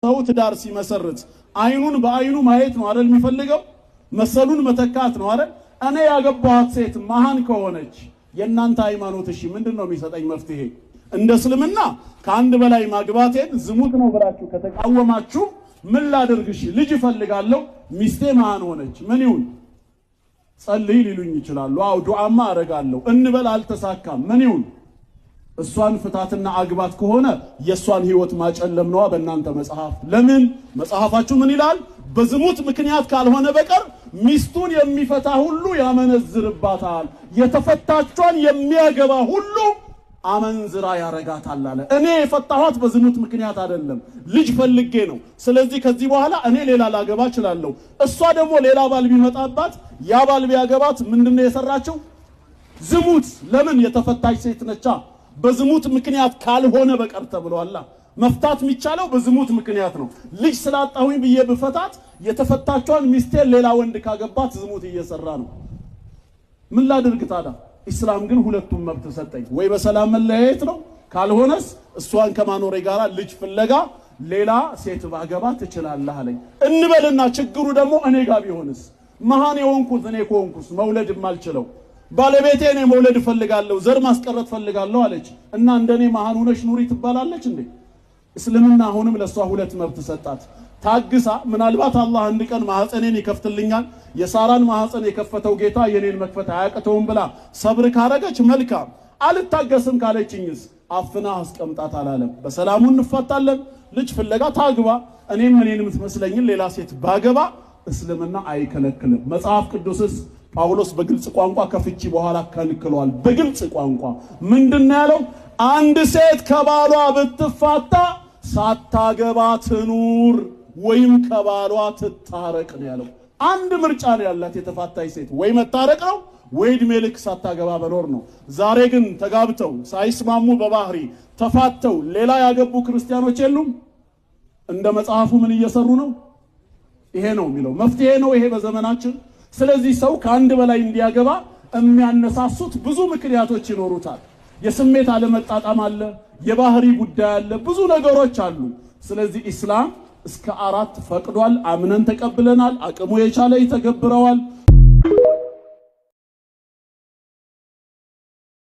ሰው ትዳር ሲመሰርት አይኑን በአይኑ ማየት ነው አይደል የሚፈልገው? መሰሉን መተካት ነው አይደል? እኔ ያገባኋት ሴት መሃን ከሆነች የእናንተ ሃይማኖት እሺ ምንድን ነው የሚሰጠኝ መፍትሄ? እንደ እስልምና ከአንድ በላይ ማግባቴን ዝሙት ነው ብላችሁ ከተቃወማችሁ ምን ላድርግ? እሺ ልጅ እፈልጋለሁ፣ ሚስቴ መሃን ሆነች፣ ምን ይሁን? ጸልይ ሊሉኝ ይችላሉ። አዎ ዱዓማ አረጋለሁ እንበል፣ አልተሳካም፣ ምን ይሁን? እሷን ፍታትና አግባት ከሆነ የእሷን ህይወት ማጨለም ነዋ በእናንተ መጽሐፍ። ለምን መጽሐፋችሁ ምን ይላል? በዝሙት ምክንያት ካልሆነ በቀር ሚስቱን የሚፈታ ሁሉ ያመነዝርባታል፣ የተፈታቿን የሚያገባ ሁሉ አመንዝራ ያረጋታል አለ። እኔ የፈታኋት በዝሙት ምክንያት አይደለም፣ ልጅ ፈልጌ ነው። ስለዚህ ከዚህ በኋላ እኔ ሌላ ላገባ እችላለሁ። እሷ ደግሞ ሌላ ባል ቢመጣባት ያ ባል ቢያገባት ምንድነው የሰራችው? ዝሙት። ለምን? የተፈታች ሴት ነቻ። በዝሙት ምክንያት ካልሆነ በቀር ተብሏላ። መፍታት የሚቻለው በዝሙት ምክንያት ነው። ልጅ ስላጣሁኝ ብዬ ብፈታት የተፈታቿን ሚስቴን ሌላ ወንድ ካገባት ዝሙት እየሰራ ነው። ምን ላድርግ ታዲያ? ኢስላም ግን ሁለቱም መብት ሰጠኝ። ወይ በሰላም መለያየት ነው፣ ካልሆነስ እሷን ከማኖሬ ጋር ልጅ ፍለጋ ሌላ ሴት ባገባ ትችላለህ አለኝ። እንበልና ችግሩ ደግሞ እኔ ጋር ቢሆንስ? መሃን የሆንኩት እኔ ከሆንኩስ መውለድ የማልችለው ባለቤቴ እኔ መውለድ እፈልጋለሁ ዘር ማስቀረት እፈልጋለሁ አለች እና እንደኔ መሃን ሆነሽ ኑሪ ትባላለች እንዴ? እስልምና አሁንም ለእሷ ሁለት መብት ሰጣት። ታግሳ ምናልባት አላህ አንድ ቀን ማህፀኔን ይከፍትልኛል፣ የሳራን ማህፀን የከፈተው ጌታ የኔን መክፈት አያቅተውም ብላ ሰብር ካረገች መልካም። አልታገስም ካለችኝስ አፍና አስቀምጣት አላለም። በሰላሙ እንፋታለን፣ ልጅ ፍለጋ ታግባ፣ እኔም እኔን የምትመስለኝን ሌላ ሴት ባገባ እስልምና አይከለክልም። መጽሐፍ ቅዱስስ ጳውሎስ በግልጽ ቋንቋ ከፍቺ በኋላ ከልክሏል። በግልጽ ቋንቋ ምንድነው ያለው? አንድ ሴት ከባሏ ብትፋታ ሳታገባ ትኑር ወይም ከባሏ ትታረቅ ነው ያለው። አንድ ምርጫ ነው ያላት የተፋታች ሴት፣ ወይ መታረቅ ነው ወይ እድሜ ልክ ሳታገባ መኖር ነው። ዛሬ ግን ተጋብተው ሳይስማሙ በባህሪ ተፋተው ሌላ ያገቡ ክርስቲያኖች የሉም? እንደ መጽሐፉ ምን እየሰሩ ነው? ይሄ ነው የሚለው መፍትሄ ነው ይሄ በዘመናችን። ስለዚህ ሰው ከአንድ በላይ እንዲያገባ የሚያነሳሱት ብዙ ምክንያቶች ይኖሩታል። የስሜት አለመጣጣም አለ፣ የባህሪ ጉዳይ አለ፣ ብዙ ነገሮች አሉ። ስለዚህ ኢስላም እስከ 4 ፈቅዷል። አምነን ተቀብለናል። አቅሙ የቻለ ይተገብረዋል።